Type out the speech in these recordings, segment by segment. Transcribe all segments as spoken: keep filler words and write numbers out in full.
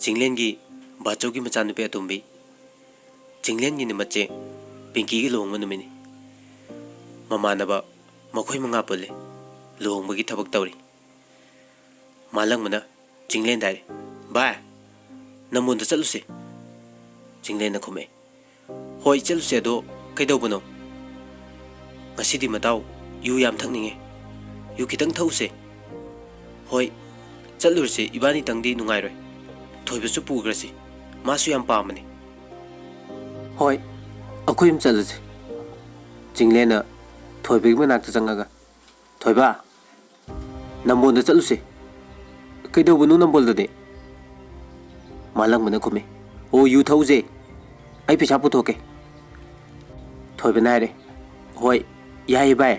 ꯆꯤꯡꯂꯦꯟꯒꯤ ꯕꯥꯆꯧꯒꯤ ꯃꯆꯥꯅꯨꯄꯤ ꯑꯇꯣꯝꯕꯤ, ꯆꯤꯡꯂꯦꯟꯒꯤ ꯅꯨꯃꯤꯠꯁꯦ ꯄꯤꯡꯀꯤꯒꯤ ꯂꯨꯍꯣꯡꯕ ꯅꯨꯃꯤꯠꯅꯤ꯫ ꯃꯃꯥꯟꯅꯕ ꯃꯈꯣꯏ ꯃꯉꯥ ꯄꯨꯜꯂꯦ ꯂꯨꯍꯣꯡꯕꯒꯤ ꯊꯕꯛ ꯇꯧꯔꯤ꯫ ꯃꯥꯂꯪꯕꯅ ꯆꯤꯡꯂꯦꯟꯗ ꯍꯥꯏꯔꯦ, "ꯚꯥꯏ, ꯅꯝꯕꯣꯟꯗ ꯆꯠꯂꯨꯁꯦ꯫" ꯆꯤꯡꯂꯦꯟꯅ ꯈꯨꯝꯃꯛꯑꯦ, "ꯍꯣꯏ, ꯆꯠꯂꯨꯁꯦ, ꯑꯗꯣ ꯀꯩꯗꯧꯕꯅꯣ?" "ꯉꯁꯤꯗꯤ ꯃꯇꯥꯎ ꯌꯨ ꯌꯥꯝ ꯊꯛꯅꯤꯡꯉꯦ, ꯌꯨ ꯈꯤꯇꯪ ꯊꯛꯎꯁꯦ꯫" "ꯍꯣꯏ, ꯆꯠꯂꯨꯔꯁꯦ, ꯏꯕꯥꯅꯤꯇꯪꯗꯤ ꯅꯨꯡꯉꯥꯏꯔꯣꯏ, ꯊꯣꯏꯕꯁꯨ ꯄꯨꯈ꯭ꯔꯁꯤ, ꯃꯥꯁꯨ ꯌꯥꯝ ꯄꯥꯝꯕꯅꯤ꯫" "ꯍꯣꯏ, ꯑꯩꯈꯣꯏ ꯑꯍꯨꯝ ꯆꯠꯂꯁꯤ꯫" ꯆꯤꯡꯂꯦꯟꯅ ꯊꯣꯏꯕꯒꯤ ꯃꯅꯥꯛꯇ ꯆꯪꯉꯒ, "ꯊꯣꯏꯕ, ꯅꯝꯕꯣꯜꯗ ꯆꯠꯂꯨꯁꯦ꯫" "ꯀꯩꯗꯧꯕꯅꯣ ꯅꯝꯕꯣꯜꯗꯗꯤ?" ꯃꯥꯂꯪꯕꯅ ꯈꯨꯝꯃꯤ, "ꯑꯣ, ꯌꯨ ꯊꯛꯎꯁꯦ, ꯑꯩ ꯄꯩꯁꯥ ꯄꯨꯊꯣꯛꯀꯦ꯫" ꯊꯣꯏꯕꯅ ꯍꯥꯏꯔꯦ, "ꯍꯣꯏ, ꯌꯥꯏꯌꯦ ꯚꯥꯏ,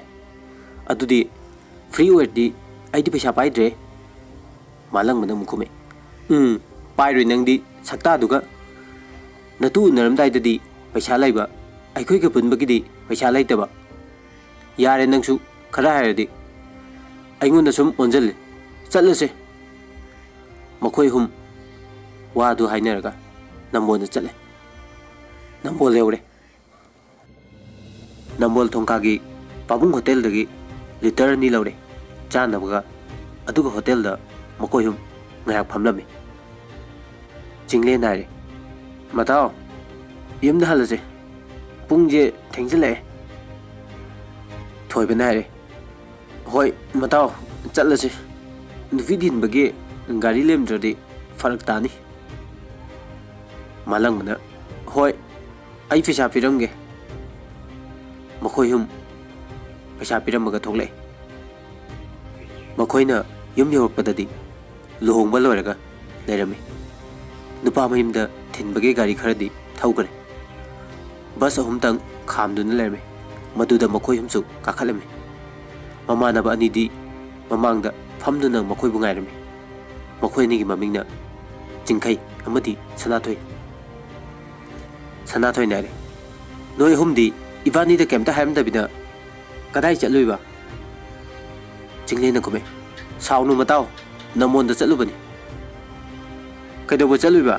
ꯑꯗꯨꯗꯤ ꯐ꯭ꯔꯤ ꯑꯣꯏꯔꯗꯤ ꯑꯩꯗꯤ ꯄꯩꯁꯥ ꯄꯥꯏꯗ꯭ꯔꯦ꯫" ꯃꯥꯂꯪꯕꯅ ꯑꯃꯨꯛ ꯈꯨꯝꯃꯤ, "ꯎꯝ, ꯄꯥꯏꯔꯣꯏ ꯅꯪꯗꯤ ꯁꯛꯇꯥꯗꯨꯒ꯫ ꯅꯇꯨ ꯎꯅꯔꯝꯗꯥꯏꯗꯗꯤ ꯄꯩꯁꯥ ꯂꯩꯕ, ꯑꯩꯈꯣꯏꯒ ꯄꯨꯟꯕꯒꯤꯗꯤ ꯄꯩꯁꯥ ꯂꯩꯇꯕ꯫ ꯌꯥꯔꯦ ꯅꯪꯁꯨ, ꯈꯔ ꯍꯥꯏꯔꯗꯤ꯫ ꯑꯩꯉꯣꯟꯗ ꯁꯨꯝ ꯑꯣꯟꯁꯤꯜꯂꯦ꯫ ꯆꯠꯂꯁꯦ꯫" ꯃꯈꯣꯏ ꯑꯍꯨꯝ ꯋꯥꯗꯨ ꯍꯥꯏꯅꯔꯒ ꯅꯝꯕꯣꯜꯗ ꯆꯠꯂꯦ꯫ ꯅꯝꯕꯣꯜ ꯌꯧꯔꯦ꯫ ꯅꯝꯕꯣꯜ ꯊꯣꯡꯈꯥꯒꯤ ꯄꯥꯕꯨꯡ ꯍꯣꯇꯦꯜꯗꯒꯤ ꯂꯤꯇꯔ ꯑꯅꯤ ꯂꯧꯔꯦ ꯆꯥꯅꯕꯒ꯫ ꯑꯗꯨꯒ ꯍꯣꯇꯦꯜꯗ ꯃꯈꯣꯏ ꯑꯍꯨꯝ ꯉꯥꯏꯍꯥꯛ ꯐꯝꯂꯝꯃꯤ꯫ ꯆꯤꯡꯂꯦꯟ ꯍꯥꯏꯔꯦ, "ꯃꯇꯥꯎ, ꯌꯨꯝꯗ ꯍꯜꯂꯁꯦ, ꯄꯨꯡꯁꯦ ꯊꯦꯡꯖꯤꯜꯂꯛꯑꯦ꯫" ꯊꯣꯏꯕꯅ ꯍꯥꯏꯔꯦ, "ꯍꯣꯏ ꯃꯇꯥꯎ, ꯆꯠꯂꯁꯤ꯫ ꯅꯨꯄꯤ ꯊꯤꯟꯕꯒꯤ ꯒꯥꯔꯤ ꯂꯩꯔꯝꯗ꯭ꯔꯗꯤ ꯐꯔꯛ ꯇꯥꯅꯤ꯫" ꯃꯥꯂꯪꯕꯅ, "ꯍꯣꯏ, ꯑꯩ ꯄꯩꯁꯥ ꯄꯤꯔꯝꯒꯦ꯫" ꯃꯈꯣꯏ ꯑꯍꯨꯝ ꯄꯩꯁꯥ ꯄꯤꯔꯝꯃꯒ ꯊꯣꯛꯂꯛꯑꯦ꯫ ꯃꯈꯣꯏꯅ ꯌꯨꯝ ꯌꯧꯔꯛꯄꯗꯗꯤ ꯂꯨꯍꯣꯡꯕ ꯂꯣꯏꯔꯒ ꯂꯩꯔꯝꯃꯤ꯫ ꯅꯨꯄꯥ ꯃꯌꯨꯝꯗ ꯊꯤꯟꯕꯒꯤ ꯒꯥꯔꯤ ꯈꯔꯗꯤ ꯊꯧꯈ꯭ꯔꯦ꯫ ꯕꯁ ꯑꯍꯨꯝꯇꯪ ꯈꯥꯝꯗꯨꯅ ꯂꯩꯔꯝꯃꯤ꯫ ꯃꯗꯨꯗ ꯃꯈꯣꯏ ꯑꯍꯨꯝꯁꯨ ꯀꯥꯈꯠꯂꯝꯃꯤ꯫ ꯃꯃꯥꯟꯅꯕ ꯑꯅꯤꯗꯤ ꯃꯃꯥꯡꯗ ꯐꯝꯗꯨꯅ ꯃꯈꯣꯏꯕꯨ ꯉꯥꯏꯔꯝꯃꯤ꯫ ꯃꯈꯣꯏ ꯑꯅꯤꯒꯤ ꯃꯃꯤꯡꯅ ꯆꯤꯡꯈꯩ ꯑꯃꯗꯤ ꯁꯅꯥꯊꯣꯏ꯫ ꯁꯅꯥꯊꯣꯏꯅ ꯍꯥꯏꯔꯦ, "ꯅꯣꯏ ꯑꯍꯨꯝꯗꯤ ꯏꯕꯥꯅꯤꯗ ꯀꯩꯝꯇ ꯍꯥꯏꯔꯝꯗꯕꯤꯗ ꯀꯗꯥꯏ ꯆꯠꯂꯨꯏꯕ?" ꯆꯤꯡꯂꯦꯟꯅ ꯈꯨꯝꯃꯦ, "ꯁꯥꯎꯅꯨ ꯃꯇꯥꯎ, ꯅꯝꯕꯣꯟꯗ ꯆꯠꯂꯨꯕꯅꯤ꯫" "ꯀꯩꯗꯧꯕ ꯆꯠꯂꯨꯏꯕ?"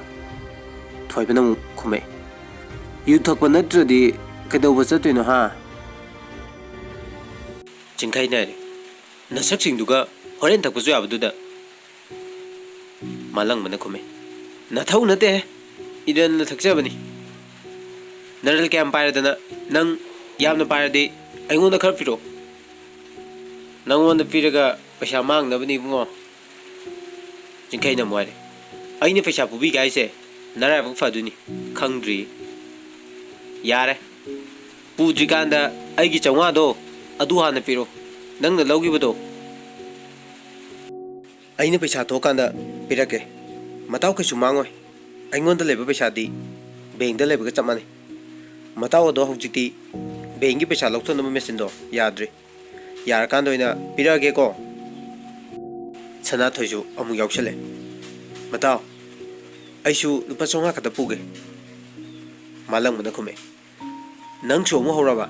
ꯊꯣꯏꯕꯅ ꯑꯃꯨꯛ ꯈꯨꯝꯃꯛꯑꯦ, "ꯌꯨ ꯊꯛꯄ ꯅꯠꯇ꯭ꯔꯗꯤ ꯀꯩꯗꯧꯕ ꯆꯠꯇꯣꯏꯅꯣ, ꯍꯥ?" ꯆꯤꯡꯈꯩꯅ ꯍꯥꯏꯔꯦ, "ꯅꯁꯛꯁꯤꯡꯗꯨꯒ ꯍꯣꯔꯦꯟ ꯊꯛꯄꯁꯨ ꯌꯥꯕꯗꯨꯗ?" ꯃꯥꯂꯪꯕꯅ ꯈꯨꯝꯃꯦ, "ꯅꯊꯧ ꯅꯠꯇꯦꯍꯦ, ꯏꯔꯟꯅ ꯊꯛꯆꯕꯅꯤ꯫ ꯅꯔꯜ ꯀꯌꯥꯝ ꯄꯥꯏꯔꯗꯅ? ꯅꯪ ꯌꯥꯝꯅ ꯄꯥꯏꯔꯗꯤ ꯑꯩꯉꯣꯟꯗ ꯈꯔ ꯄꯤꯔꯛꯑꯣ꯫ ꯅꯪꯉꯣꯟꯗ ꯄꯤꯔꯒ ꯄꯩꯁꯥ ꯃꯥꯡꯅꯕꯅꯤ ꯏꯕꯨꯡꯉꯣ꯫" ꯆꯤꯡꯈꯩꯅ ꯑꯃꯨꯛ ꯍꯥꯏꯔꯦ, "ꯑꯩꯅ ꯄꯩꯁꯥ ꯄꯨꯕꯤꯒꯦ ꯍꯥꯏꯁꯦ ꯅꯔꯥꯏꯕꯛ ꯐꯗꯣꯏꯅꯤ, ꯈꯪꯗ꯭ꯔꯤ? ꯌꯥꯔꯦ, ꯄꯨꯗ꯭ꯔꯤꯀꯥꯟꯗ ꯑꯩꯒꯤ ꯆꯥꯝꯃꯉꯥꯗꯣ ꯑꯗꯨ ꯍꯥꯟꯅ ꯄꯤꯔꯛꯑꯣ, ꯅꯪꯅ ꯂꯧꯈꯤꯕꯗꯣ꯫ ꯑꯩꯅ ꯄꯩꯁꯥ ꯊꯣꯛꯑꯀꯥꯟꯗ ꯄꯤꯔꯛꯀꯦ꯫ ꯃꯇꯥꯎ ꯀꯩꯁꯨ ꯃꯥꯡꯉꯣꯏ꯫ ꯑꯩꯉꯣꯟꯗ ꯂꯩꯕ ꯄꯩꯁꯥꯗꯤ ꯕꯦꯡꯗ ꯂꯩꯕꯒ ꯆꯞ ꯃꯥꯟꯅꯩ꯫ ꯃꯇꯥꯎ ꯑꯗꯣ ꯍꯧꯖꯤꯛꯇꯤ ꯕꯦꯡꯒꯤ ꯄꯩꯁꯥ ꯂꯧꯊꯣꯛꯅꯕ ꯃꯦꯆꯤꯟꯗꯣ ꯌꯥꯗ꯭ꯔꯤ꯫ ꯌꯥꯔꯀꯥꯟꯗ ꯑꯣꯏꯅ ꯄꯤꯔꯛꯑꯒꯦꯀꯣ꯫" ꯁꯅꯥꯊꯣꯏꯁꯨ ꯑꯃꯨꯛ ꯌꯥꯎꯁꯜꯂꯦ꯫ "ꯃꯇꯥꯎ, ꯑꯩꯁꯨ ꯂꯨꯄꯥ ꯆꯥꯝꯃꯉꯥ ꯈꯛꯇ ꯄꯨꯒꯦ꯫" ꯃꯥꯂꯪꯕꯅ ꯈꯨꯝꯃꯦ, "ꯅꯪꯁꯨ ꯑꯃꯨꯛ ꯍꯧꯔꯕ?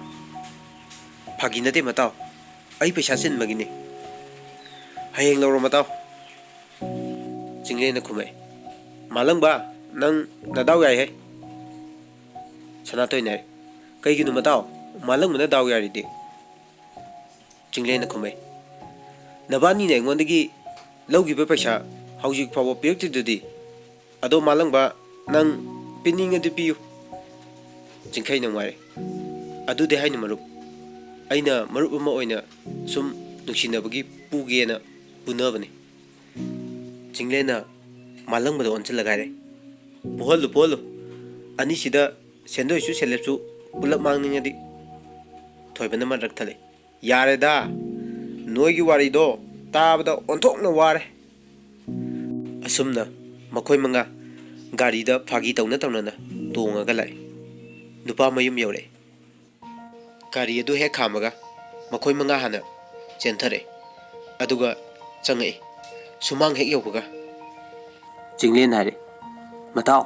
ꯐꯥꯒꯤ ꯅꯠꯇꯦ ꯃꯇꯥꯎ, ꯑꯩ ꯄꯩꯁꯥ ꯆꯤꯟꯕꯒꯤꯅꯤ꯫ ꯍꯌꯦꯡ ꯂꯧꯔꯣ ꯃꯇꯥꯎ꯫" ꯆꯤꯡꯂꯦꯟꯅ ꯈꯨꯝꯃꯛꯑꯦ, "ꯃꯥꯂꯪꯕ, ꯅꯪ ꯅꯗꯥꯎ ꯌꯥꯏꯍꯦ꯫" ꯁꯅꯥꯊꯣꯏꯅ ꯍꯥꯏ, "ꯀꯩꯒꯤꯅꯣ ꯃꯇꯥꯎ, ꯃꯥꯂꯪꯕꯅ ꯗꯥꯎ ꯌꯥꯔꯤꯗꯤ?" ꯆꯤꯡꯂꯦꯟꯅ ꯈꯨꯝꯃꯛꯑꯦ, "ꯅꯕꯥꯅꯤꯅ ꯑꯩꯉꯣꯟꯗꯒꯤ ꯂꯧꯈꯤꯕ ꯄꯩꯁꯥ ꯍꯧꯖꯤꯛ ꯐꯥꯎꯕ ꯄꯤꯔꯛꯇ꯭ꯔꯤꯗꯨꯗꯤ? ꯑꯗꯣ ꯃꯥꯂꯪꯕ, ꯅꯪ ꯄꯤꯅꯤꯡꯉꯗꯤ ꯄꯤꯌꯨ꯫" ꯆꯤꯡꯈꯩꯅ ꯅꯨꯡꯉꯥꯏꯔꯦ, "ꯑꯗꯨꯗꯤ ꯍꯥꯏꯅꯨ ꯃꯔꯨꯞ, ꯑꯩꯅ ꯃꯔꯨꯞ ꯑꯃ ꯑꯣꯏꯅ ꯁꯨꯝ ꯅꯨꯡꯁꯤꯅꯕꯒꯤ ꯄꯨꯒꯦꯅ ꯄꯨꯅꯕꯅꯤ꯫" ꯆꯤꯡꯂꯦꯟꯅ ꯃꯥꯂꯪꯕꯗ ꯑꯣꯟꯁꯤꯜꯂꯒ ꯍꯥꯏꯔꯦ, "ꯄꯨꯍꯜꯂꯨ, ꯄꯨꯍꯜꯂꯨ꯫ ꯑꯅꯤꯁꯤꯗ ꯁꯦꯟꯗꯣꯏꯁꯨ ꯁꯦꯂꯦꯞꯁꯨ ꯄꯨꯂꯞ ꯃꯥꯡꯅꯤꯡꯉꯗꯤ꯫" ꯊꯣꯏꯕꯅ ꯃꯔꯛ ꯊꯠꯂꯦ, "ꯌꯥꯔꯦꯗ, ꯅꯣꯏꯒꯤ ꯋꯥꯔꯤꯗꯣ ꯇꯥꯕꯗ ꯑꯣꯟꯊꯣꯛꯅ ꯋꯥꯔꯦ꯫" ꯑꯁꯨꯝꯅ ꯃꯈꯣꯏ ꯃꯉꯥ ꯒꯥꯔꯤꯗ ꯐꯥꯒꯤ ꯇꯧꯅ ꯇꯧꯅꯅ ꯇꯣꯡꯉꯒ ꯂꯥꯛꯏ꯫ ꯅꯨꯄꯥ ꯃꯌꯨꯝ ꯌꯧꯔꯛꯏ꯫ ꯒꯥꯔꯤ ꯑꯗꯨ ꯍꯦꯛ ꯈꯥꯝꯕꯒ ꯃꯈꯣꯏ ꯃꯉꯥ ꯍꯥꯟꯅ ꯆꯦꯟꯊꯔꯛꯏ, ꯑꯗꯨꯒ ꯆꯪꯉꯛꯏ꯫ ꯁꯨꯃꯥꯡ ꯍꯦꯛ ꯌꯧꯕꯒ ꯆꯤꯡꯂꯦꯟ ꯍꯥꯏꯔꯦ, "ꯃꯇꯥꯎ,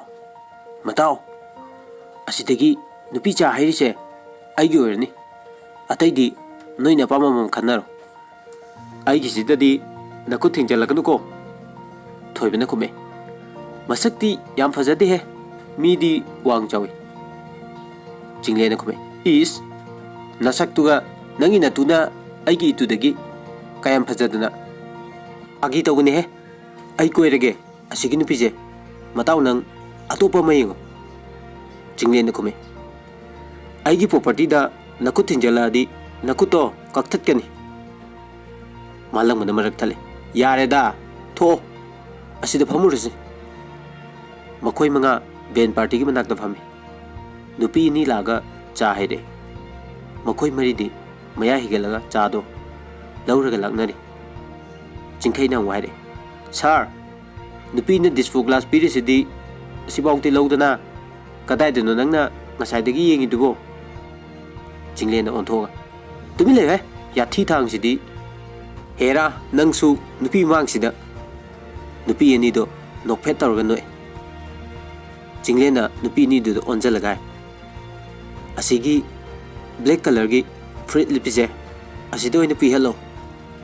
ꯃꯇꯥꯎ, ꯑꯁꯤꯗꯒꯤ ꯅꯨꯄꯤ ꯆꯥ ꯍꯩꯔꯤꯁꯦ ꯑꯩꯒꯤ ꯑꯣꯏꯔꯅꯤ꯫ ꯑꯇꯩꯗꯤ ꯅꯣꯏꯅ ꯑꯄꯥꯝꯕ ꯑꯃ ꯈꯟꯅꯔꯣ꯫ ꯑꯩꯒꯤꯁꯤꯗꯗꯤ ꯅꯈꯨꯠ ꯊꯤꯡꯖꯤꯜꯂꯛꯀꯅꯨꯀꯣ꯫" ꯊꯣꯏꯕꯅ ꯈꯨꯝꯃꯦ, "ꯃꯁꯛꯇꯤ ꯌꯥꯝ ꯐꯖꯗꯦꯍꯦ, ꯃꯤꯗꯤ ꯋꯥꯡ ꯆꯥꯎꯏ꯫" ꯆꯤꯡꯂꯦꯟꯅ ꯈꯨꯝꯃꯦ, "ꯏꯁ, ꯅꯁꯛꯇꯨꯒ ꯅꯪꯒꯤ ꯅꯇꯨꯅ ꯑꯩꯒꯤ ꯏꯇꯨꯗꯒꯤ ꯀꯌꯥꯝ ꯐꯖꯗꯅ?" "ꯐꯥꯒꯤ ꯇꯧꯕꯅꯦꯍꯦ, ꯑꯩ ꯀꯣꯏꯔꯒꯦ꯫ ꯑꯁꯤꯒꯤ ꯅꯨꯄꯤꯁꯦ, ꯃꯇꯥꯎ ꯅꯪ ꯑꯇꯣꯞꯄ ꯑꯃ ꯌꯦꯡꯉꯣ꯫" ꯆꯤꯡꯂꯦꯟꯅ ꯈꯨꯝꯃꯦ, "ꯑꯩꯒꯤ ꯄ꯭ꯔꯣꯄꯔꯇꯤꯗ ꯅꯈꯨꯠ ꯊꯤꯟꯖꯜꯂꯛꯑꯗꯤ ꯅꯈꯨꯠꯇꯣ ꯀꯛꯊꯠꯀꯅꯤ꯫" ꯃꯥꯂꯪꯕꯅ ꯃꯔꯛ ꯊꯠꯂꯦ, "ꯌꯥꯔꯦꯗ, ꯊꯣꯛꯑꯣ, ꯑꯁꯤꯗ ꯐꯝꯃꯨꯔꯁꯤ꯫" ꯃꯈꯣꯏ ꯃꯉꯥ ꯕꯦꯟ ꯄꯥꯔꯇꯤꯒꯤ ꯃꯅꯥꯛꯇ ꯐꯝꯃꯤ꯫ ꯅꯨꯄꯤ ꯑꯅꯤ ꯂꯥꯛꯑꯒ ꯆꯥ ꯍꯩꯔꯛꯑꯦ꯫ ꯃꯈꯣꯏ ꯃꯔꯤꯗꯤ ꯃꯌꯥ ꯍꯤꯒꯠꯂꯒ ꯆꯥꯗꯣ ꯂꯧꯔꯒ ꯂꯥꯛꯅꯔꯤ꯫ ꯆꯤꯡꯈꯩꯅ ꯑꯃꯨꯛ ꯍꯥꯏꯔꯛꯑꯦ, "ꯁꯥꯔ, ꯅꯨꯄꯤꯅ ꯗꯤꯁꯄꯣ ꯒ꯭ꯂꯥꯁ ꯄꯤꯔꯤꯁꯤꯗꯤ ꯑꯁꯤꯐꯥꯎꯗꯤ ꯂꯧꯗꯅ ꯀꯗꯥꯏꯗꯅꯣ ꯅꯪꯅ ꯉꯁꯥꯏꯗꯒꯤ ꯌꯦꯡꯉꯤꯗꯨꯕꯣ?" ꯆꯤꯡꯂꯦꯟꯅ ꯑꯣꯟꯊꯣꯛꯑꯒ, "ꯇꯨꯃꯤꯟ ꯂꯩꯌꯨꯍꯦ, ꯌꯥꯊꯤ ꯊꯥꯡꯁꯤꯗꯤ꯫ ꯍꯦꯔꯥ, ꯅꯪꯁꯨ ꯅꯨꯄꯤ ꯃꯃꯥꯡꯁꯤꯗ꯫" ꯅꯨꯄꯤ ꯑꯅꯤꯗꯣ ꯅꯣꯛꯐꯦꯠ ꯇꯧꯔꯒ ꯅꯣꯛꯑꯦ꯫ ꯆꯤꯡꯂꯦꯟꯅ ꯅꯨꯄꯤ ꯑꯅꯤꯗꯨꯗ ꯑꯣꯟꯁꯤꯜꯂꯒ ꯍꯥꯏ, "ꯑꯁꯤꯒꯤ ꯕ꯭ꯂꯦꯛ ꯀꯂꯔꯒꯤ ꯐꯨꯔꯤꯠ ꯂꯤꯠꯄꯤꯁꯦ ꯑꯁꯤꯗ ꯑꯣꯏꯅ ꯄꯤꯍꯜꯂꯣ꯫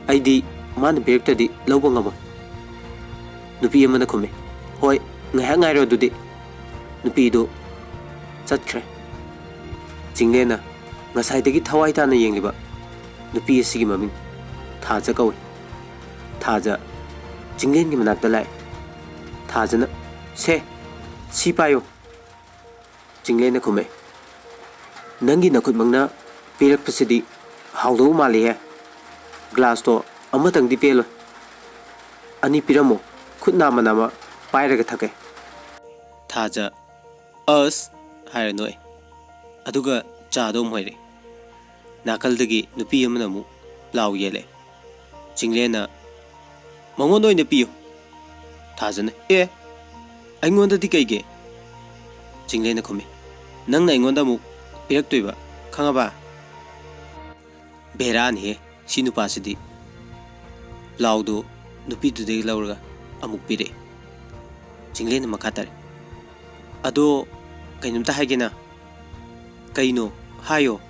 ꯑꯩꯗꯤ ꯃꯥꯅ ꯄꯤꯔꯛꯇ꯭ꯔꯗꯤ ꯂꯧꯕ ꯉꯝꯃꯣꯏ꯫" ꯅꯨꯄꯤ ꯑꯃꯅ ꯈꯨꯝꯃꯤ, "ꯍꯣꯏ, ꯉꯥꯏꯍꯥꯛ ꯉꯥꯏꯔꯣ ꯑꯗꯨꯗꯤ꯫" ꯅꯨꯄꯤꯗꯨ ꯆꯠꯈ꯭ꯔꯦ꯫ ꯆꯤꯡꯂꯦꯟꯅ ꯉꯁꯥꯏꯗꯒꯤ ꯊꯋꯥꯏ ꯇꯥꯅ ꯌꯦꯡꯂꯤꯕ ꯅꯨꯄꯤ ꯑꯁꯤꯒꯤ ꯃꯃꯤꯡ ꯊꯥꯖ ꯀꯧꯏ꯫ ꯊꯥꯖ ꯆꯤꯡꯂꯦꯟꯒꯤ ꯃꯅꯥꯛꯇ ꯂꯥꯛꯏ꯫ ꯊꯥꯖꯅ, "ꯁꯦ, ꯁꯤ ꯄꯥꯏꯌꯨ꯫" ꯆꯤꯡꯂꯦꯟꯅ ꯈꯨꯝꯃꯦ, "ꯅꯪꯒꯤ ꯅꯈꯨꯠꯃꯛꯅ ꯄꯤꯔꯛꯄꯁꯤꯗꯤ ꯍꯥꯎꯗꯧ ꯃꯥꯜꯂꯤꯍꯦ꯫ ꯒ꯭ꯂꯥꯁꯇꯣ ꯑꯃꯇꯪꯗꯤ ꯄꯦꯜꯂꯣꯏ꯫ ꯑꯅꯤ ꯄꯤꯔꯝꯃꯣ, ꯈꯨꯠ ꯅꯥꯝꯃ ꯅꯥꯝꯃ ꯄꯥꯏꯔꯒ ꯊꯛꯀꯦ꯫" ꯊꯥꯖ "ꯑꯁ" ꯍꯥꯏꯔ ꯅꯣꯛꯑꯦ꯫ ꯑꯗꯨꯒ ꯆꯥꯗꯣ ꯑꯃꯨꯛ ꯍꯩꯔꯛꯑꯦ꯫ ꯅꯥꯀꯜꯗꯒꯤ ꯅꯨꯄꯤ ꯑꯃꯅ ꯑꯃꯨꯛ ꯄ꯭ꯂꯥꯎ ꯌꯦꯜꯂꯛꯑꯦ꯫ ꯆꯤꯡꯂꯦꯟꯅ, "ꯃꯉꯣꯟꯗ ꯑꯣꯏꯅ ꯄꯤꯌꯨ꯫" ꯊꯥꯖꯅ, "ꯑꯦ, ꯑꯩꯉꯣꯟꯗꯗꯤ ꯀꯩꯒꯤ?" ꯆꯤꯡꯂꯦꯟꯅ ꯈꯨꯝꯃꯤ, "ꯅꯪꯅ ꯑꯩꯉꯣꯟꯗ ꯑꯃꯨꯛ ꯄꯤꯔꯛꯇꯣꯏꯕ, ꯈꯪꯉꯕ?" ꯕꯦꯔꯥꯅꯤꯍꯦ ꯁꯤ ꯅꯨꯄꯥꯁꯤꯗꯤ꯫ ꯄ꯭ꯂꯥꯎꯗꯨ ꯅꯨꯄꯤꯗꯨꯗꯒꯤ ꯂꯧꯔꯒ ꯑꯃꯨꯛ ꯄꯤꯔꯛꯑꯦ꯫ ꯆꯤꯡꯂꯦꯟꯅ ꯃꯈꯥ ꯇꯥꯔꯦ, "ꯑꯗꯣ ꯀꯩꯅꯣꯝꯇ ꯍꯥꯏꯒꯦꯅ꯫" "ꯀꯩꯅꯣ? ꯍꯥꯏꯌꯣ꯫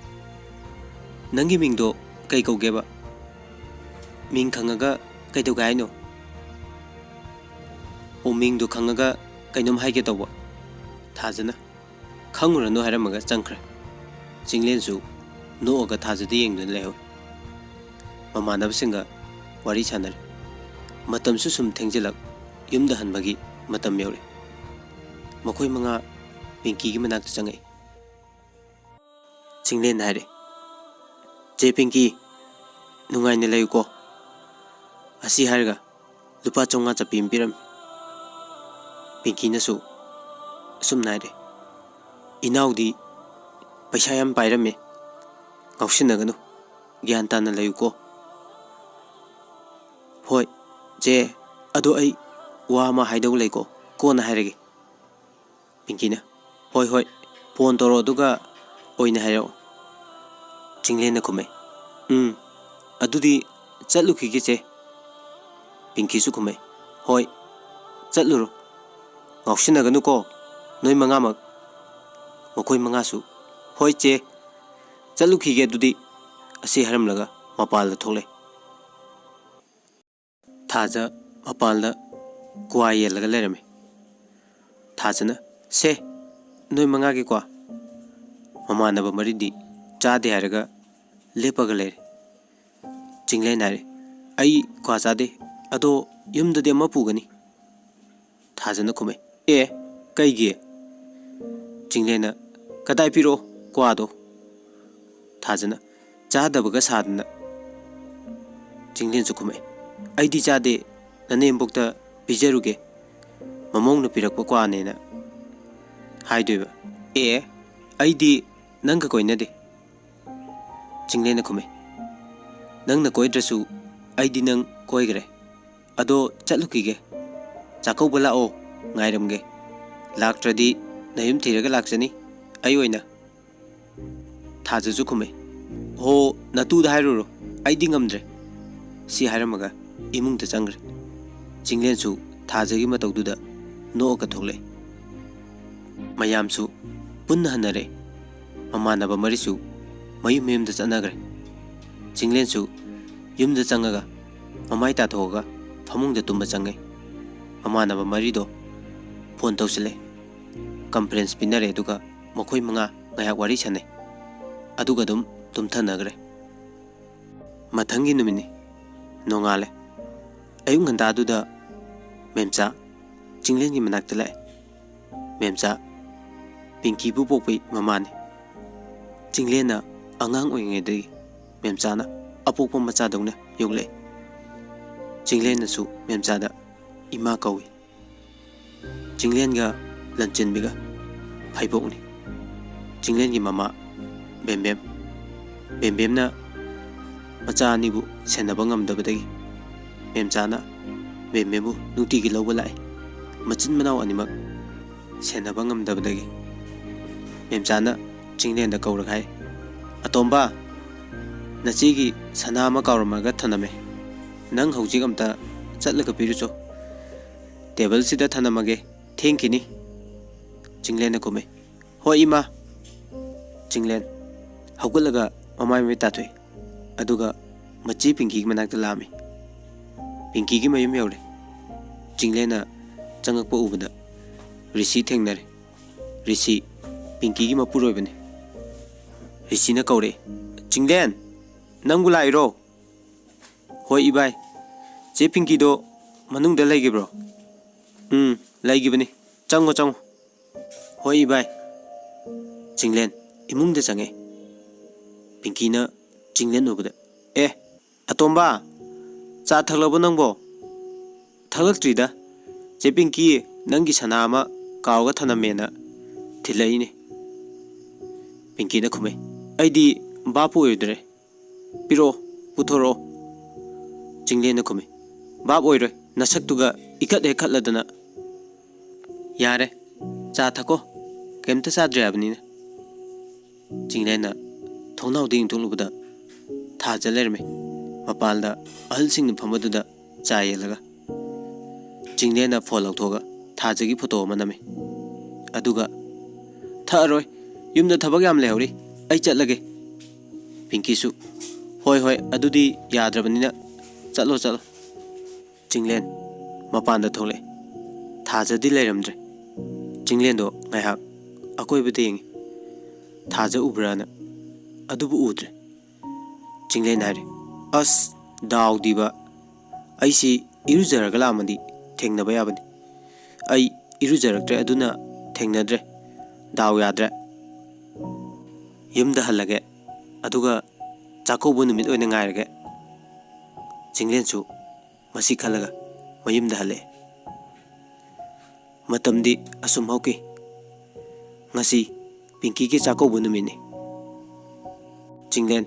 ꯅꯪꯒꯤ ꯃꯤꯡꯗꯣ ꯀꯩ ꯀꯧꯒꯦꯕ?" "ꯃꯤꯡ ꯈꯪꯉꯒ ꯀꯩꯗꯧꯒꯦ ꯍꯥꯏꯅꯣ?" "ꯑꯣ, ꯃꯤꯡꯗꯣ ꯈꯪꯉꯒ ꯀꯩꯅꯣꯝ ꯍꯥꯏꯒꯦ ꯇꯧꯕ꯫ ꯊꯥꯖꯅ "ꯈꯪꯉꯨꯔꯅꯨ" ꯍꯥꯏꯔꯝꯃꯒ ꯆꯪꯈ꯭ꯔꯦ꯫ ꯆꯤꯡꯂꯦꯟꯁꯨ ꯅꯣꯛꯑꯒ ꯊꯥꯖꯗ ꯌꯦꯡꯗꯨꯅ ꯂꯩꯍꯧꯏ꯫ ꯃꯃꯥꯟꯅꯕꯁꯤꯡꯒ ꯋꯥꯔꯤ ꯁꯥꯟꯅꯔꯤ꯫ ꯃꯇꯝꯁꯨ ꯁꯨꯝ ꯊꯦꯡꯖꯤꯜꯂꯛ, ꯌꯨꯝꯗ ꯍꯟꯕꯒꯤ ꯃꯇꯝ ꯌꯧꯔꯦ꯫ ꯃꯈꯣꯏ ꯃꯉꯥ ꯄꯤꯡꯀꯤꯒꯤ ꯃꯅꯥꯛꯇ ꯆꯪꯉꯛꯏ꯫ ꯆꯤꯡꯂꯦꯟ ꯍꯥꯏꯔꯦ, "ꯆꯦ ꯄꯤꯡꯀꯤ, ꯅꯨꯡꯉꯥꯏꯅ ꯂꯩꯌꯨꯀꯣ꯫" ꯑꯁꯤ ꯍꯥꯏꯔꯒ ꯂꯨꯄꯥ ꯆꯥꯝꯃꯉꯥ ꯆꯞꯄꯤ ꯑꯃ ꯄꯤꯔꯝꯃꯤ꯫ ꯄꯤꯡꯀꯤꯅꯁꯨ ꯑꯁꯨꯝꯅ ꯍꯥꯏꯔꯦ, "ꯏꯅꯥꯎꯗꯤ ꯄꯩꯁꯥ ꯌꯥꯝ ꯄꯥꯏꯔꯝꯃꯦ, ꯉꯥꯎꯁꯤꯟꯅꯒꯅꯨ, ꯒ꯭ꯌꯥꯟ ꯇꯥꯅ ꯂꯩꯌꯨꯀꯣ꯫" "ꯍꯣꯏ ꯆꯦ, ꯑꯗꯣ ꯑꯩ ꯋꯥ ꯑꯃ ꯍꯥꯏꯗꯧ ꯂꯩꯀꯣ, ꯀꯣꯟꯅ ꯍꯥꯏꯔꯒꯦ꯫" ꯄꯤꯡꯀꯤꯅ, "ꯍꯣꯏ ꯍꯣꯏ, ꯐꯣꯟ ꯇꯧꯔꯣ ꯑꯗꯨꯒ ꯑꯣꯏꯅ ꯍꯥꯏꯔꯛꯑꯣ꯫" ꯆꯤꯡꯂꯦꯟꯅ ꯈꯨꯝꯃꯦ, "ꯎꯝ, ꯑꯗꯨꯗꯤ ꯆꯠꯂꯨꯈꯤꯒꯦ ꯆꯦ꯫" ꯄꯤꯡꯀꯤꯁꯨ ꯈꯨꯝꯃꯦ, "ꯍꯣꯏ, ꯆꯠꯂꯨꯔꯣ, ꯉꯥꯎꯁꯤꯟꯅꯒꯅꯨꯀꯣ ꯅꯣꯏ ꯃꯉꯥꯃꯛ꯫" ꯃꯈꯣꯏ ꯃꯉꯥꯁꯨ, "ꯍꯣꯏ ꯆꯦ, ꯆꯠꯂꯨꯈꯤꯒꯦ ꯑꯗꯨꯗꯤ꯫" ꯑꯁꯤ ꯍꯥꯏꯔꯝꯂꯒ ꯃꯄꯥꯜꯗ ꯊꯣꯛꯂꯛꯑꯦ꯫ ꯊꯥꯖ ꯃꯄꯥꯟꯗ ꯀ꯭ꯋꯥ ꯌꯦꯜꯂꯒ ꯂꯩꯔꯝꯃꯤ꯫ ꯊꯥꯖꯅ, "ꯁꯦ, ꯅꯣꯏ ꯃꯉꯥꯒꯤ ꯀ꯭ꯋꯥ꯫" ꯃꯃꯥꯟꯅꯕ ꯃꯔꯤꯗꯤ ꯆꯥꯗꯦ ꯍꯥꯏꯔꯒ ꯂꯦꯞꯄꯒ ꯂꯩꯔꯦ꯫ ꯆꯤꯡꯂꯦꯟ ꯍꯥꯏꯔꯦ, "ꯑꯩ ꯀ꯭ꯋꯥ ꯆꯥꯗꯦ, ꯑꯗꯣ ꯌꯨꯝꯗꯗꯤ ꯑꯃ ꯄꯨꯒꯅꯤ꯫" ꯊꯥꯖꯅ ꯈꯨꯝꯃꯦ, "ꯑꯦ, ꯀꯩꯒꯤ?" ꯆꯤꯡꯂꯦꯟꯅ, "ꯀꯗꯥꯏ ꯄꯤꯔꯛꯑꯣ ꯀ꯭ꯋꯥꯗꯣ?" ꯊꯥꯖꯅ, "ꯆꯥꯗꯕꯒ ꯁꯥꯗꯅ꯫" ꯆꯤꯡꯂꯦꯟꯁꯨ ꯈꯨꯝꯃꯛꯑꯦ, "ꯑꯩꯗꯤ ꯆꯥꯗꯦ, ꯅꯅꯦꯝꯕꯣꯛꯇ ꯄꯤꯖꯔꯨꯒꯦ, ꯃꯃꯧꯅ ꯄꯤꯔꯛꯄ ꯀ꯭ꯋꯥꯅꯦꯅ ꯍꯥꯏꯗꯣꯏꯕ꯫" "ꯑꯦ, ꯑꯩꯗꯤ ꯅꯪꯒ ꯀꯣꯏꯅꯗꯦ꯫" ꯆꯤꯡꯂꯦꯟꯅ ꯈꯨꯝꯃꯦ, "ꯅꯪꯅ ꯀꯣꯏꯗ꯭ꯔꯁꯨ ꯑꯩꯗꯤ ꯅꯪ ꯀꯣꯏꯈ꯭ꯔꯦ꯫ ꯑꯗꯣ ꯆꯠꯂꯨꯈꯤꯒꯦ꯫ ꯆꯥꯛꯀꯧꯕ ꯂꯥꯛꯑꯣ, ꯉꯥꯏꯔꯝꯒꯦ꯫ ꯂꯥꯛꯇ꯭ꯔꯗꯤ ꯅꯌꯨꯝ ꯊꯤꯔꯒ ꯂꯥꯛꯆꯅꯤ ꯑꯩ ꯑꯣꯏꯅ꯫" ꯊꯥꯖꯁꯨ ꯈꯨꯝꯃꯦ, "ꯍꯣ, ꯅꯇꯨꯗ ꯍꯥꯏꯔꯨꯔꯣ, ꯑꯩꯗꯤ ꯉꯝꯗ꯭ꯔꯦ꯫" ꯁꯤ ꯍꯥꯏꯔꯝꯃꯒ ꯏꯃꯨꯡꯗ ꯆꯪꯈ꯭ꯔꯦ꯫ ꯆꯤꯡꯂꯦꯟꯁꯨ ꯊꯥꯖꯒꯤ ꯃꯇꯧꯗꯨꯗ ꯅꯣꯛꯑꯒ ꯊꯣꯛꯂꯛꯑꯦ꯫ ꯃꯌꯥꯝꯁꯨ ꯄꯨꯟꯅ ꯍꯟꯅꯔꯦ꯫ ꯃꯃꯥꯟꯅꯕ ꯃꯔꯤꯁꯨ ꯃꯌꯨꯝ ꯃꯌꯨꯝꯗ ꯆꯠꯅꯈ꯭ꯔꯦ꯫ ꯆꯤꯡꯂꯦꯟꯁꯨ ꯌꯨꯝꯗ ꯆꯪꯉꯒ ꯃꯃꯥꯏ ꯇꯥꯊꯣꯛꯑꯒ ꯐꯃꯨꯡꯗ ꯇꯨꯝꯕ ꯆꯪꯉꯦ꯫ ꯃꯃꯥꯟꯅꯕ ꯃꯔꯤꯗꯣ ꯐꯣꯟ ꯇꯧꯁꯤꯜꯂꯦ꯫ ꯀꯟꯐꯔꯦꯟꯁ ꯄꯤꯅꯔꯦ, ꯑꯗꯨꯒ ꯃꯈꯣꯏ ꯃꯉꯥ ꯉꯥꯏꯍꯥꯛ ꯋꯥꯔꯤ ꯁꯥꯟꯅꯩ, ꯑꯗꯨꯒ ꯑꯗꯨꯝ ꯇꯨꯝꯊꯅꯈ꯭ꯔꯦ꯫ ꯃꯊꯪꯒꯤ ꯅꯨꯃꯤꯠꯅꯤ꯫ ꯅꯣꯡꯉꯥꯜꯂꯦ꯫ ꯑꯌꯨꯛ ꯉꯟꯇꯥꯗꯨꯗ ꯃꯦꯝꯆꯥ ꯆꯤꯡꯂꯦꯟꯒꯤ ꯃꯅꯥꯛꯇ ꯂꯥꯛꯑꯦ꯫ ꯃꯦꯝꯆꯥ ꯄꯤꯡꯀꯤꯕꯨ ꯄꯣꯛꯄꯩ ꯃꯃꯥꯅꯤ꯫ ꯆꯤꯡꯂꯦꯟꯅ ꯑꯉꯥꯡ ꯑꯣꯏꯔꯤꯉꯩꯗꯒꯤ ꯃꯦꯝꯆꯥꯅ ꯑꯄꯣꯛꯄ ꯃꯆꯥꯗꯧꯅ ꯌꯣꯛꯂꯛꯑꯦ꯫ ꯆꯤꯡꯂꯦꯟꯅꯁꯨ ꯃꯦꯝꯆꯥꯗ ꯏꯃꯥ ꯀꯧꯏ꯫ ꯆꯤꯡꯂꯦꯟꯒ ꯂꯟꯆꯦꯟꯕꯤꯒ ꯐꯩꯕꯣꯛꯅꯤ꯫ ꯆꯤꯡꯂꯦꯟꯒꯤ ꯃꯃꯥ ꯕꯦꯝꯕꯦꯝ꯫ ꯕꯦꯝꯕꯦꯝꯅ ꯃꯆꯥ ꯑꯅꯤꯕꯨ ꯁꯦꯟꯅꯕ ꯉꯝꯗꯕꯗꯒꯤ ꯃꯦꯝꯆꯥꯅ ꯕꯦꯝꯕꯦꯝꯕꯨ ꯅꯨꯡꯇꯤꯒꯤ ꯂꯧꯕ ꯂꯥꯛꯏ꯫ ꯃꯆꯤꯟ ꯃꯅꯥꯎ ꯑꯅꯤꯃꯛ ꯁꯦꯟꯅꯕ ꯉꯝꯗꯕꯗꯒꯤ ꯃꯦꯝꯆꯥꯅ ꯆꯤꯡꯂꯦꯟꯗ ꯀꯧꯔꯒ ꯍꯥꯏ, "ꯑꯇꯣꯝꯕ, ꯅꯆꯦꯒꯤ ꯁꯅꯥ ꯑꯃ ꯀꯥꯎꯔꯝꯃꯒ ꯊꯅꯝꯃꯦ꯫ ꯅꯪ ꯍꯧꯖꯤꯛ ꯑꯝꯇ ꯆꯠꯂꯒ ꯄꯤꯔꯨꯆꯣ꯫ ꯇꯦꯕꯜꯁꯤꯗ ꯊꯅꯝꯃꯒꯦ, ꯊꯦꯡꯈꯤꯅꯤ꯫" ꯆꯤꯡꯂꯦꯟꯅ ꯈꯨꯝꯃꯤ, "ꯍꯣꯏ ꯏꯃꯥ꯫" ꯆꯤꯡꯂꯦꯟ ꯍꯧꯒꯠꯂꯒ ꯃꯃꯥꯏ ꯃꯃꯤꯠ ꯇꯥꯊꯣꯛꯏ, ꯑꯗꯨꯒ ꯃꯆꯦ ꯄꯤꯡꯀꯤꯒꯤ ꯃꯅꯥꯛꯇ ꯂꯥꯛꯑꯝꯃꯤ꯫ ꯄꯤꯡꯀꯤꯒꯤ ꯃꯌꯨꯝ ꯌꯧꯔꯦ꯫ ꯆꯤꯡꯂꯦꯟꯅ ꯆꯪꯉꯛꯄ ꯎꯕꯗ ꯔꯤꯁꯤ ꯊꯦꯡꯅꯔꯦ꯫ ꯔꯤꯁꯤ ꯄꯤꯡꯀꯤꯒꯤ ꯃꯄꯨꯔꯣꯏꯕꯅꯤ꯫ ꯔꯤꯁꯤꯅ ꯀꯧꯔꯛꯏ, "ꯆꯤꯡꯂꯦꯟ, ꯅꯪꯕꯨ ꯂꯥꯛꯏꯔꯣ?" "ꯍꯣꯏ ꯏꯕꯥꯏ꯫ ꯆꯦ ꯄꯤꯡꯀꯤꯗꯣ ꯃꯅꯨꯡꯗ ꯂꯩꯈꯤꯕ꯭ꯔꯣ?" "ꯎꯝ, ꯂꯩꯈꯤꯕꯅꯤ꯫ ꯆꯪꯉꯣ, ꯆꯪꯉꯣ꯫" "ꯍꯣꯏ ꯏꯕꯥꯏ꯫" ꯆꯤꯡꯂꯦꯟ ꯏꯃꯨꯡꯗ ꯆꯪꯉꯦ꯫ ꯄꯤꯡꯀꯤꯅ ꯆꯤꯡꯂꯦꯟ ꯎꯕꯗ, "ꯑꯦ, ꯑꯇꯣꯝꯕ, ꯆꯥ ꯊꯛꯂꯕꯣ ꯅꯪꯕꯣ?" "ꯊꯛꯂꯛꯇ꯭ꯔꯤꯗ꯫ ꯆꯦ ꯄꯤꯡꯀꯤ, ꯅꯪꯒꯤ ꯁꯅꯥ ꯑꯃ ꯀꯥꯎꯔꯒ ꯊꯅꯝꯃꯦꯅ ꯊꯤꯜꯂꯛꯏꯅꯦ꯫" ꯄꯤꯡꯀꯤꯅ ꯈꯨꯝꯃꯤ, "ꯑꯩꯗꯤ ꯚꯥꯞꯄꯨ ꯑꯣꯏꯔꯨꯗ꯭ꯔꯦ꯫ ꯄꯤꯔꯛꯑꯣ, ꯄꯨꯊꯣꯔꯛꯑꯣ꯫" ꯆꯤꯡꯂꯦꯟꯅ ꯈꯨꯝꯃꯤ, "ꯚꯥꯞ ꯑꯣꯏꯔꯣꯏ, ꯅꯁꯛꯇꯨꯒ ꯏꯀꯠ ꯍꯦꯛ ꯈꯠꯂꯗꯅ꯫" "ꯌꯥꯔꯦ, ꯆꯥ ꯊꯛꯀꯣ, ꯀꯩꯝꯇ ꯆꯥꯗ꯭ꯔꯤ ꯍꯥꯏꯕꯅꯤꯅ꯫" ꯆꯤꯡꯂꯦꯟꯅ ꯊꯣꯡꯅꯥꯎꯗ ꯌꯦꯡꯊꯣꯛꯂꯨꯕꯗ ꯊꯥꯖ ꯂꯩꯔꯝꯃꯤ꯫ ꯃꯄꯥꯟꯗ ꯑꯍꯜꯁꯤꯡꯅ ꯐꯝꯕꯗꯨꯗ ꯆꯥ ꯌꯦꯜꯂꯒ꯫ ꯆꯤꯡꯂꯦꯟꯅ ꯐꯣꯟ ꯂꯧꯊꯣꯛꯑꯒ ꯊꯥꯖꯒꯤ ꯐꯣꯇꯣ ꯑꯃ ꯅꯝꯃꯤ꯫ ꯑꯗꯨꯒ, "ꯊꯛꯑꯔꯣꯏ, ꯌꯨꯝꯗ ꯊꯕꯛ ꯌꯥꯝ ꯂꯩꯍꯧꯔꯤ, ꯑꯩ ꯆꯠꯂꯒꯦ꯫" ꯄꯤꯡꯀꯤꯁꯨ, "ꯍꯣꯏ, ꯍꯣꯏ, ꯑꯗꯨꯗꯤ ꯌꯥꯗ꯭ꯔꯕꯅꯤꯅ ꯆꯠꯂꯣ, ꯆꯠꯂꯣ꯫" ꯆꯤꯡꯂꯦꯟ ꯃꯄꯥꯟꯗ ꯊꯣꯛꯂꯛꯑꯦ꯫ ꯊꯥꯖꯗꯤ ꯂꯩꯔꯝꯗ꯭ꯔꯦ꯫ ꯆꯤꯡꯂꯦꯟꯗꯣ ꯉꯥꯏꯍꯥꯛ ꯑꯀꯣꯏꯕꯗ ꯌꯦꯡꯉꯤ꯫ ꯊꯥꯖ ꯎꯕ꯭ꯔꯥꯅ꯫ ꯑꯗꯨꯕꯨ ꯎꯗ꯭ꯔꯦ꯫ ꯆꯤꯡꯂꯦꯟ ꯍꯥꯏꯔꯦ, "ꯑꯁ, ꯗꯥꯎꯗꯤꯕ꯫ ꯑꯩꯁꯤ ꯏꯔꯨꯖꯔꯒ ꯂꯥꯛꯑꯝꯃꯗꯤ ꯊꯦꯡꯅꯕ ꯌꯥꯕꯅꯤ꯫ ꯑꯩ ꯏꯔꯨꯖꯔꯛꯇ꯭ꯔꯦ, ꯑꯗꯨꯅ ꯊꯦꯡꯅꯗ꯭ꯔꯦ꯫ ꯗꯥꯎ ꯌꯥꯗ꯭ꯔꯦ꯫ ꯌꯨꯝꯗ ꯍꯜꯂꯒꯦ, ꯑꯗꯨꯒ ꯆꯥꯛꯀꯧꯕ ꯅꯨꯃꯤꯠ ꯑꯣꯏꯅ ꯉꯥꯏꯔꯒꯦ꯫" ꯆꯤꯡꯂꯦꯟꯁꯨ ꯃꯁꯤ ꯈꯜꯂꯒ ꯃꯌꯨꯝꯗ ꯍꯜꯂꯛꯑꯦ꯫ ꯃꯇꯝꯗꯤ ꯑꯁꯨꯝ ꯍꯧꯈꯤ꯫ ꯉꯁꯤ ꯄꯤꯡꯀꯤꯒꯤ ꯆꯥꯛꯀꯧꯕ ꯅꯨꯃꯤꯠꯅꯤ꯫ ꯆꯤꯡꯂꯦꯟ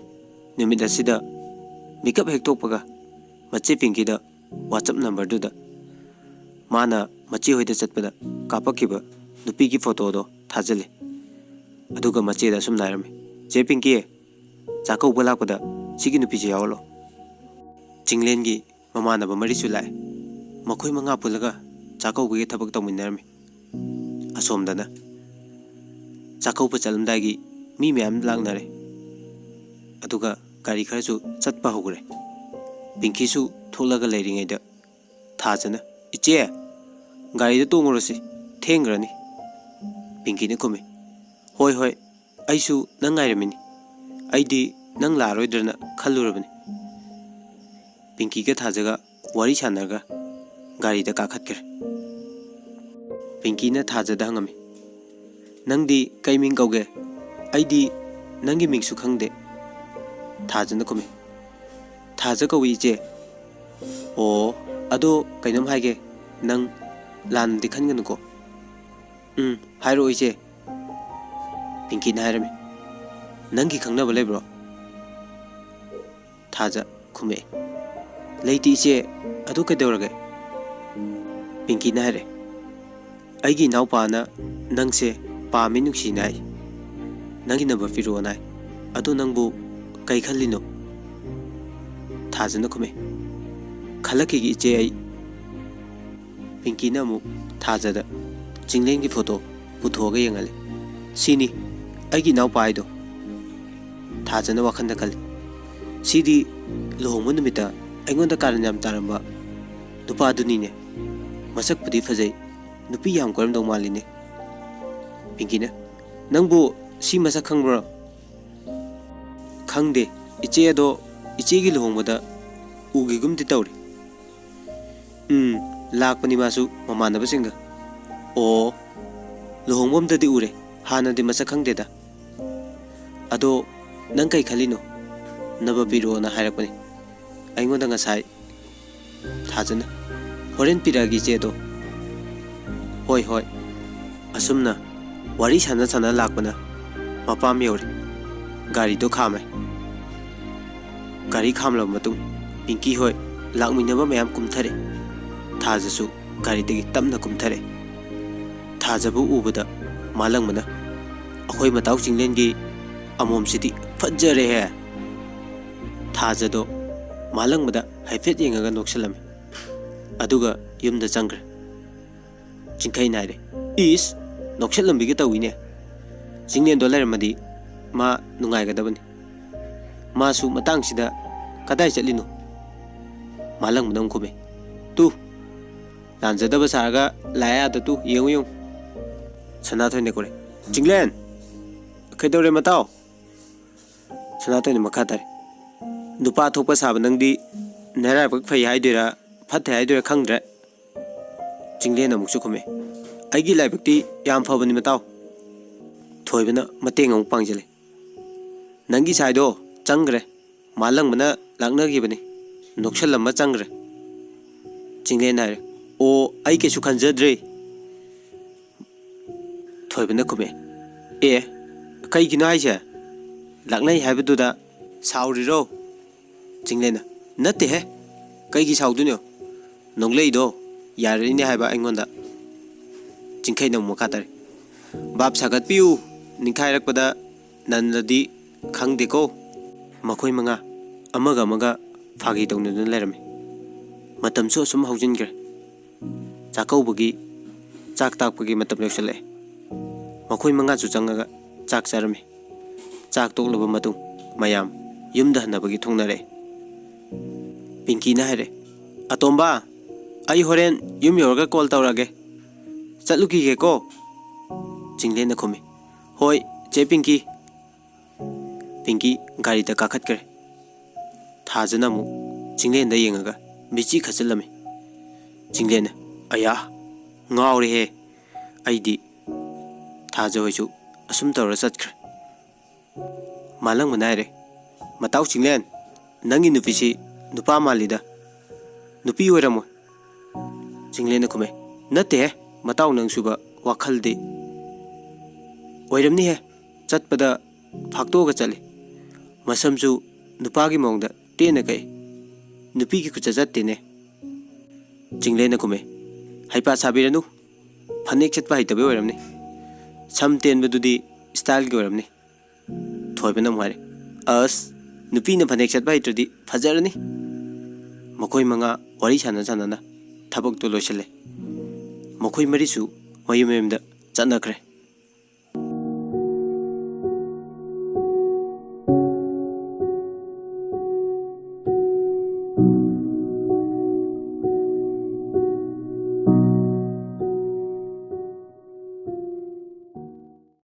ꯅꯨꯃꯤꯠ ꯑꯁꯤꯗ ꯃꯤꯀꯞ ꯍꯦꯛ ꯊꯣꯛꯄꯒ ꯃꯆꯦ ꯄꯤꯡꯀꯤꯗ WhatsApp ꯅꯝꯕꯔꯗꯨꯗ ꯃꯥꯅ ꯃꯆꯦ ꯍꯣꯏꯗ ꯆꯠꯄꯗ ꯀꯥꯞꯄꯛꯈꯤꯕ ꯅꯨꯄꯤꯒꯤ ꯐꯣꯇꯣꯗꯣ ꯊꯥꯖꯤꯜꯂꯤ꯫ ꯑꯗꯨꯒ ꯃꯆꯦꯗ ꯑꯁꯨꯝꯅ ꯍꯥꯏꯔꯝꯃꯤ, "ꯆꯦ ꯄꯤꯡꯀꯤ, ꯆꯥꯛꯀꯧꯕ ꯂꯥꯛꯄꯗ ꯁꯤꯒꯤ ꯅꯨꯄꯤꯁꯦ ꯌꯥꯎꯍꯜꯂꯣ꯫" ꯆꯤꯡꯂꯦꯟꯒꯤ ꯃꯃꯥꯟꯅꯕ ꯃꯔꯤꯁꯨ ꯂꯥꯛꯑꯦ꯫ ꯃꯈꯣꯏ ꯃꯉꯥ ꯄꯨꯜꯂꯒ ꯆꯥꯛꯀꯧꯕꯒꯤ ꯊꯕꯛ ꯇꯧꯃꯤꯟꯅꯔꯝꯃꯤ꯫ ꯑꯁꯣꯝꯗꯅ ꯆꯥꯛꯀꯧꯕ ꯆꯠꯂꯝꯗꯥꯏꯒꯤ ꯃꯤ ꯃꯌꯥꯝ ꯂꯥꯛꯅꯔꯦ꯫ ꯑꯗꯨꯒ ꯒꯥꯔꯤ ꯈꯔꯁꯨ ꯆꯠꯄ ꯍꯧꯈ꯭ꯔꯦ꯫ ꯄꯤꯡꯀꯤꯁꯨ ꯊꯣꯛꯂꯒ ꯂꯩꯔꯤꯉꯩꯗ ꯊꯥꯖꯅ, "ꯏꯆꯦ, ꯒꯥꯔꯤꯗ ꯇꯣꯡꯉꯨꯔꯁꯤ, ꯊꯦꯡꯈ꯭ꯔꯅꯤ꯫" ꯄꯤꯡꯀꯤꯅ ꯈꯨꯝꯃꯤ, "ꯍꯣꯏ, ꯍꯣꯏ, ꯑꯩꯁꯨ ꯅꯪ ꯉꯥꯏꯔꯝꯃꯤꯅꯤ꯫ ꯑꯩꯗꯤ ꯅꯪ ꯂꯥꯛꯑꯔꯣꯏꯗ꯭ꯔꯅ ꯈꯜꯂꯨꯔꯕꯅꯤ꯫" ꯄꯤꯡꯀꯤꯒ ꯊꯥꯖꯒ ꯋꯥꯔꯤ ꯁꯥꯟꯅꯔꯒ ꯒꯥꯔꯤꯗ ꯀꯥꯈꯠꯈ꯭ꯔꯦ꯫ ꯄꯤꯡꯀꯤꯅ ꯊꯥꯖꯗ ꯍꯪꯉꯝꯃꯤ, "ꯅꯪꯗꯤ ꯀꯩ ꯃꯤꯡ ꯀꯧꯒꯦ? ꯑꯩꯗꯤ ꯅꯪꯒꯤ ꯃꯤꯡꯁꯨ ꯈꯪꯗꯦ꯫" ꯊꯥꯖꯅ ꯈꯨꯝꯃꯤ, "ꯊꯥꯖ ꯀꯧꯏ, ꯏꯆꯦ꯫" "ꯑꯣ, ꯑꯗꯣ ꯀꯩꯅꯣꯝ ꯍꯥꯏꯒꯦ, ꯅꯪ ꯂꯥꯟꯅꯗꯤ ꯈꯟꯒꯅꯨꯀꯣ꯫" "ꯎꯝ, ꯍꯥꯏꯔꯛꯑꯣ, ꯏꯆꯦ꯫" ꯄꯤꯡꯀꯤꯅ ꯍꯥꯏꯔꯝꯃꯤ, "ꯅꯪꯒꯤ ꯈꯪꯅꯕ ꯂꯩꯕ꯭ꯔꯣ?" ꯊꯥꯖ ꯈꯨꯝꯃꯛꯑꯦ, "ꯂꯩꯇꯦ, ꯏꯆꯦ꯫ ꯑꯗꯨ ꯀꯩꯗꯧꯔꯒꯦ?" ꯄꯤꯡꯀꯤꯅ ꯍꯥꯏꯔꯦ, "ꯑꯩꯒꯤ ꯏꯅꯥꯎꯄꯥꯅ ꯅꯪꯁꯦ ꯄꯥꯝꯃꯤ, ꯅꯨꯡꯁꯤꯅ ꯍꯥꯏ꯫ ꯅꯪꯒꯤ ꯅꯝꯕꯔ ꯄꯤꯔꯛꯑꯣꯅ ꯍꯥꯏ꯫ ꯑꯗꯣ ꯅꯪꯕꯨ ꯀꯩ ꯈꯜꯂꯤꯅꯣ?" ꯊꯥꯖꯅ ꯈꯨꯝꯃꯦ, "ꯈꯜꯂꯛꯈꯤꯒꯦ, ꯏꯆꯦ, ꯑꯩ꯫" ꯄꯤꯡꯀꯤꯅ ꯑꯃꯨꯛ ꯊꯥꯖꯗ ꯆꯤꯡꯂꯦꯟꯒꯤ ꯐꯣꯇꯣ ꯄꯨꯊꯣꯛꯑꯒ ꯌꯦꯡꯍꯜꯂꯦ꯫ "ꯁꯤꯅꯤ ꯑꯩꯒꯤ ꯏꯅꯥꯎꯄꯥ ꯍꯥꯏꯗꯣ꯫" ꯊꯥꯖꯅ ꯋꯥꯈꯜꯗ ꯈꯜꯂꯤ, "ꯁꯤꯗꯤ ꯂꯨꯍꯣꯡꯕ ꯅꯨꯃꯤꯠꯇ ꯑꯩꯉꯣꯟꯗ ꯀꯥꯔꯟ ꯌꯥꯝ ꯇꯥꯔꯝꯕ ꯅꯨꯄꯥꯗꯨꯅꯤꯅꯦ꯫ ꯃꯁꯛꯄꯨꯗꯤ ꯐꯖꯩ, ꯅꯨꯄꯤ ꯌꯥꯝ ꯀꯣꯏꯔꯝꯗꯧ ꯃꯥꯜꯂꯤꯅꯦ꯫ ꯄꯤꯡꯀꯤꯅ, "ꯅꯪꯕꯨ ꯁꯤ ꯃꯁꯛ ꯈꯪꯕ꯭ꯔꯣ?" "ꯈꯪꯗꯦ꯫ ꯏꯆꯦ ꯑꯗꯣ ꯏꯆꯦꯒꯤ ꯂꯨꯍꯣꯡꯕꯗ ꯎꯒꯤꯒꯨꯝꯗꯤ ꯇꯧꯔꯦ꯫" "ꯎꯝ, ꯂꯥꯛꯄꯅꯤ ꯃꯥꯁꯨ ꯃꯃꯥꯟꯅꯕꯁꯤꯡꯒ꯫" "ꯑꯣ, ꯂꯨꯍꯣꯡꯕ ꯑꯝꯗꯗꯤ ꯎꯔꯦ, ꯍꯥꯟꯅꯗꯤ ꯃꯁꯛ ꯈꯪꯗꯦꯗ꯫ ꯑꯗꯣ ꯅꯪ ꯀꯩ ꯈꯜꯂꯤꯅꯣ? ꯅꯝꯕꯔ ꯄꯤꯔꯛꯑꯣꯅ ꯍꯥꯏꯔꯛꯄꯅꯤ ꯑꯩꯉꯣꯟꯗ ꯉꯁꯥꯏ ꯊꯥꯖꯅ꯫ ꯍꯣꯔꯦꯟ ꯄꯤꯔꯛꯑꯒꯦ ꯏꯆꯦꯗꯣ꯫" "ꯍꯣꯏ, ꯍꯣꯏ꯫" ꯑꯁꯨꯝꯅ ꯋꯥꯔꯤ ꯁꯥꯟꯅ ꯁꯥꯟꯅ ꯂꯥꯛꯄꯅ ꯃꯄꯥꯝ ꯌꯧꯔꯦ꯫ ꯒꯥꯔꯤꯗꯣ ꯈꯥꯝꯃꯦ꯫ ꯒꯥꯔꯤ ꯈꯥꯝꯂꯕ ꯃꯇꯨꯡ ꯄꯤꯡꯀꯤ ꯍꯣꯏ ꯂꯥꯛꯃꯤꯟꯅꯕ ꯃꯌꯥꯝ ꯀꯨꯝꯊꯔꯦ꯫ ꯊꯥꯖꯁꯨ ꯒꯥꯔꯤꯗꯒꯤ ꯇꯞꯅ ꯀꯨꯝꯊꯔꯦ꯫ ꯊꯥꯖꯕꯨ ꯎꯕꯗ ꯃꯥꯂꯪꯕꯅ, "ꯑꯩꯈꯣꯏ ꯃꯇꯥꯎ ꯆꯤꯡꯂꯦꯟꯒꯤ ꯑꯃꯣꯝꯁꯤꯗꯤ ꯐꯖꯔꯦꯍꯦ!" ꯊꯥꯖꯗꯣ ꯃꯥꯂꯪꯕꯗ ꯍꯥꯏꯐꯦꯠ ꯌꯦꯡꯉꯒ ꯅꯣꯛꯁꯜꯂꯝꯃꯤ꯫ ꯑꯗꯨꯒ ꯌꯨꯝꯗ ꯆꯪꯈ꯭ꯔꯦ꯫ ꯆꯤꯡꯈꯩꯅ ꯍꯥꯏꯔꯦ, "ꯏꯁ, ꯅꯣꯛꯁꯜꯂꯝꯕꯤꯒ ꯇꯧꯏꯅꯦ꯫ ꯆꯤꯡꯂꯦꯟꯗꯣ ꯂꯩꯔꯝꯃꯗꯤ ꯃꯥ ꯅꯨꯡꯉꯥꯏꯒꯗꯕꯅꯤ꯫ ꯃꯥꯁꯨ ꯃꯇꯥꯡꯁꯤꯗ ꯀꯗꯥꯏ ꯆꯠꯂꯤꯅꯣ?" ꯃꯥꯂꯪꯕꯅ ꯑꯃꯨꯛ ꯈꯨꯝꯃꯦ, "ꯇꯨ, ꯂꯥꯟꯖꯗꯕ ꯁꯥꯔꯒ ꯂꯥꯛꯑꯦ ꯑꯥꯗ, ꯇꯨ, ꯌꯦꯡꯉꯨ, ꯌꯦꯡꯉꯨ꯫" ꯁꯅꯥꯊꯣꯏꯅ ꯀꯧꯔꯦ, "ꯆꯤꯡꯂꯦꯟ!" "ꯀꯩꯗꯧꯔꯦ ꯃꯇꯥꯎ?" ꯁꯅꯥꯇꯣꯟꯅ ꯃꯈꯥ ꯇꯥꯔꯦ, "ꯅꯨꯄꯥ ꯊꯣꯛꯄ ꯁꯥꯕ ꯅꯪꯗꯤ ꯅꯔꯥꯏꯕꯛ ꯐꯩ ꯍꯥꯏꯗꯣꯏꯔꯥ ꯐꯠꯇꯦ ꯍꯥꯏꯗꯣꯏꯔꯥ ꯈꯪꯗ꯭ꯔꯦ꯫" ꯆꯤꯡꯂꯦꯟꯅ ꯑꯃꯨꯛꯁꯨ ꯈꯨꯝꯃꯦ, "ꯑꯩꯒꯤ ꯂꯥꯏꯕꯛꯇꯤ ꯌꯥꯝ ꯐꯕꯅꯤ ꯃꯇꯥꯎ꯫" ꯊꯣꯏꯕꯅ ꯃꯇꯦꯡ ꯑꯃꯨꯛ ꯄꯥꯡꯖꯜꯂꯦ, "ꯅꯪꯒꯤ ꯁꯥꯏꯗꯣ ꯆꯪꯈ꯭ꯔꯦ, ꯃꯥꯂꯪꯕꯅ ꯂꯥꯛꯅꯈꯤꯕꯅꯤ, ꯅꯣꯛꯁꯜꯂꯝꯃ ꯆꯪꯈ꯭ꯔꯦ꯫" ꯆꯤꯡꯂꯦꯟ ꯍꯥꯏꯔꯦ, "ꯑꯣ, ꯑꯩ ꯀꯩꯁꯨ ꯈꯟꯖꯗ꯭ꯔꯦ꯫" ꯊꯣꯏꯕꯅ ꯈꯨꯝꯃꯦ, "ꯑꯦ, ꯀꯩꯒꯤꯅꯣ ꯍꯥꯏꯁꯦ? ꯂꯥꯛꯅꯩ ꯍꯥꯏꯕꯗꯨꯗ ꯁꯥꯎꯔꯤꯔꯣ?" ꯆꯤꯡꯂꯦꯟꯅ, "ꯅꯠꯇꯦꯍꯦ, ꯀꯩꯒꯤ ꯁꯥꯎꯗꯣꯏꯅꯣ? ꯅꯣꯛꯂꯛꯏꯗꯣ ꯌꯥꯔꯛꯏꯅꯦ ꯍꯥꯏꯕ ꯑꯩꯉꯣꯟꯗ꯫" ꯆꯤꯡꯈꯩꯅ ꯑꯃꯨꯛ ꯃꯈꯥ ꯇꯥꯔꯦ, "ꯚꯥꯞ ꯁꯥꯒꯠꯄꯤꯌꯨ, ꯅꯤꯡꯈꯥꯏꯔꯛꯄꯗ ꯅꯟꯂꯗꯤ ꯈꯪꯗꯦꯀꯣ꯫" ꯃꯈꯣꯏ ꯃꯉꯥ ꯑꯃꯒ ꯑꯃꯒ ꯐꯥꯒꯤ ꯇꯧꯅꯗꯨꯅ ꯂꯩꯔꯝꯃꯤ꯫ ꯃꯇꯝꯁꯨ ꯑꯁꯨꯝ ꯍꯧꯖꯤꯟꯈ꯭ꯔꯦ꯫ ꯆꯥꯛꯀꯧꯕꯒꯤ ꯆꯥꯛ ꯇꯥꯛꯄꯒꯤ ꯃꯇꯝ ꯌꯧꯁꯤꯜꯂꯛꯑꯦ꯫ ꯃꯈꯣꯏ ꯃꯉꯥꯁꯨ ꯆꯪꯉꯒ ꯆꯥꯛ ꯆꯥꯔꯝꯃꯤ꯫ ꯆꯥꯛ ꯇꯣꯛꯂꯕ ꯃꯇꯨꯡ ꯃꯌꯥꯝ ꯌꯨꯝꯗ ꯍꯟꯅꯕꯒꯤ ꯊꯣꯡꯅꯔꯛꯑꯦ꯫ ꯄꯤꯡꯀꯤꯅ ꯍꯥꯏꯔꯦ, "ꯑꯇꯣꯝꯕ, ꯑꯩ ꯍꯣꯔꯦꯟ ꯌꯨꯝ ꯌꯧꯔꯒ ꯀꯣꯜ ꯇꯧꯔꯛꯑꯒꯦ꯫ ꯆꯠꯂꯨꯈꯤꯒꯦꯀꯣ꯫" ꯆꯤꯡꯂꯦꯟꯅ ꯈꯨꯝꯃꯤ, "ꯍꯣꯏ, ꯆꯦ ꯄꯤꯡꯀꯤ"꯫ ꯄꯤꯡꯀꯤ ꯒꯥꯔꯤꯗ ꯀꯥꯈꯠꯈ꯭ꯔꯦ꯫ ꯊꯥꯖꯅ ꯑꯃꯨꯛ ꯆꯤꯡꯂꯦꯟꯗ ꯌꯦꯡꯉꯒ ꯃꯤꯠꯆꯤ ꯈꯠꯆꯜꯂꯝꯃꯤ꯫ ꯆꯤꯡꯂꯦꯟꯅ, "ꯑꯌꯥ, ꯉꯥꯎꯔꯦꯍꯦ꯫ ꯑꯩꯗꯤ ꯊꯥꯖ ꯍꯣꯏꯁꯨ ꯑꯁꯨꯝ ꯇꯧꯔ ꯆꯠꯈ꯭ꯔꯦ"꯫ ꯃꯥꯂꯪꯕꯅ ꯍꯥꯏꯔꯦ, "ꯃꯇꯥꯎ ꯆꯤꯡꯂꯦꯟ, ꯅꯪꯒꯤ ꯅꯨꯄꯤꯁꯤ ꯅꯨꯄꯥ ꯃꯥꯜꯂꯤꯗ꯫ ꯅꯨꯄꯤ ꯑꯣꯏꯔꯝꯃꯣꯏ"꯫ ꯆꯤꯡꯂꯦꯟꯅ ꯈꯨꯝꯃꯦ, "ꯅꯠꯇꯦꯍꯦ, ꯃꯇꯥꯎ ꯅꯪꯁꯨꯕ ꯋꯥꯈꯜꯗꯤ꯫ ꯑꯣꯏꯔꯝꯅꯤꯍꯦ, ꯆꯠꯄꯗ ꯐꯥꯛꯇꯣꯛꯑꯒ ꯆꯠꯂꯤ꯫ ꯃꯁꯝꯁꯨ ꯅꯨꯄꯥꯒꯤ ꯃꯑꯣꯡꯗ ꯇꯦꯟꯅ ꯀꯛꯏ꯫ ꯅꯨꯄꯤꯒꯤ ꯈꯨꯆꯠ ꯆꯠꯇꯦꯅꯦ"꯫ ꯆꯤꯡꯂꯦꯟꯅ ꯈꯨꯝꯃꯦ, "ꯍꯩꯄꯥ ꯁꯥꯕꯤꯔꯅꯨ꯫ ꯐꯅꯦꯛ ꯁꯦꯠꯄ ꯍꯩꯇꯕꯩ ꯑꯣꯏꯔꯝꯅꯤ꯫ ꯁꯝ ꯇꯦꯟꯕꯗꯨꯗꯤ ꯁ꯭ꯇꯥꯏꯜꯒꯤ ꯑꯣꯏꯔꯝꯅꯤ"꯫ ꯊꯣꯏꯕꯅ ꯑꯃꯨꯛ ꯍꯥꯏꯔꯦ, "ꯑꯁ, ꯅꯨꯄꯤꯅ ꯐꯅꯦꯛ ꯁꯦꯠꯄ ꯍꯩꯇ꯭ꯔꯗꯤ ꯐꯖꯔꯅꯤ"꯫ ꯃꯈꯣꯏ ꯃꯉꯥ ꯋꯥꯔꯤ ꯁꯥꯟꯅ ꯁꯥꯟꯅꯅ ꯊꯕꯛꯇꯨ ꯂꯣꯏꯁꯤꯜꯂꯦ꯫ ꯃꯈꯣꯏ ꯃꯔꯤꯁꯨ ꯃꯌꯨꯝ ꯃꯌꯨꯝꯗ ꯆꯠꯅꯈ꯭ꯔꯦ꯫